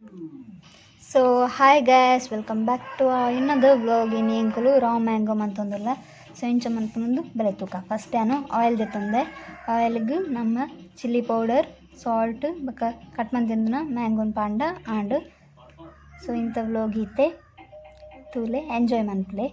So hi guys, welcome back to another vlog. ಇನಿ ಎಂಕುಲು ರಾ ಮ್ಯಾಂಗೋ ಮಂತೊಂದುಲ್ಲ. ಸೊ ಇಂಚ ಮನ್ಪುನೊಂದು ಬಲೆ ತೂಕ. ಫಸ್ಟ್ ಯಾನು ಆಯಿಲ್ ದೆತ್ತೊಂದೆ. ಆಯಿಲ್ಗ್ ನಮ್ಮ ಚಿಲ್ಲಿ ಪೌಡರ್, ಸಾಲ್ಟ್ ಬೊಕ ಕಟ್ ಮಂತಿಂದಿನ ಮ್ಯಾಂಗೋನ್ ಪಾಂಡ ಆಂಡ್. ಸೊ ಇಂತ ವ್ಲಾಗ್ ಇತ್ತೆ ತೂಲೆ, ಎಂಜಾಯ್ ಮನ್ಪುಲೆ.